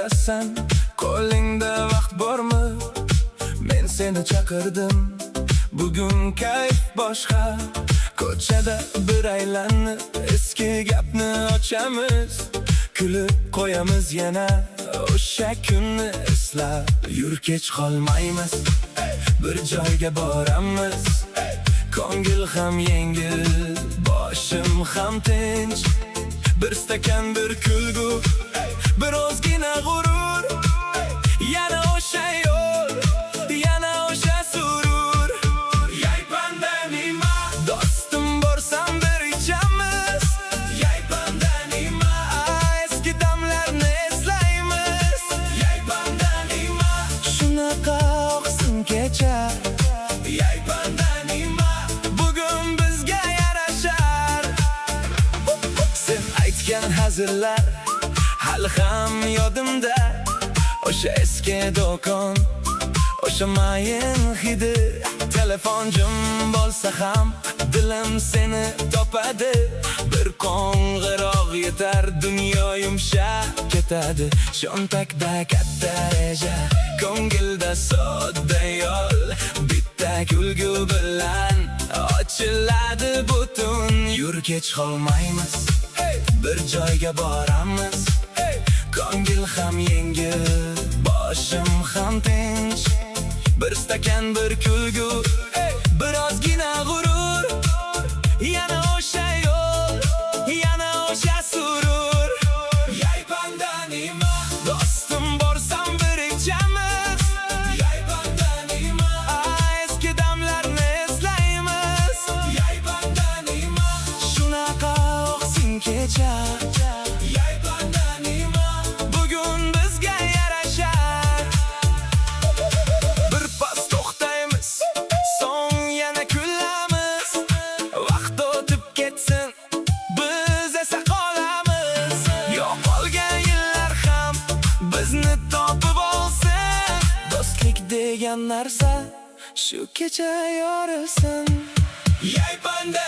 Qayerdasan? Qo'lingda vaqt bormi? Men seni chaqirdim. Bugun kayf boshqa. Ko'chada bir aylanib, eski gapni ochamiz. Kulib qo'yamiz yana o'sha kunni eslab. Yur, kech qolmaymiz. Bir joyga boramiz. Ko'ngil ham yengil, boshim ham tinch. Bir stakan, bir kulgu, bir ozgina g'urur. Yana o'sha yo'l, yana o'sha surur. Yaypanda nima? Do'stim, borsam bir ichamiz. Yaypanda nima? Eski damlarni eslaymiz. Yaypanda nima? Shunaqa oqsin kecha. Yaypanda nima? Bugun bizga yarashar. Sen aytgan hazillar hali ham yodimda. O'sha eski do'kon, o'sha mayin hidi. Telefon jim bo'lsa ham, dilim seni topadi. Bir qo'ng'iroq yetar, dunyo yumshab ketadi. Cho'ntakda katta reja, ko'ngilda sodda yo'l. Bitta kulgu bilan ochiladi butun. Yur, kech qolmaymiz. Bir joyga boramiz. Ko'ngil ham yengil, boshim ham tinch. Bir stakan, bir kulgu, bir ozgina g'urur. Yana o'sha yo'l, yana o'sha surur. Yaypanda nima? Do'stim, borsam bir ichamiz. Yaypanda nima? Eski damlarni eslaymiz. Yaypanda nima? Shunaqa oqsin kecha. Yaypanda nima? Bugun bizga yarashar. Bir pas to'xtaymiz, so'ng yana kulamiz. Vaqt o'tib ketsin, biz esa qolamiz. Yo'qolgan yillar ham bizni topib olsin. Do'stlik degan narsa shu kecha yorilsin. Yaypanda.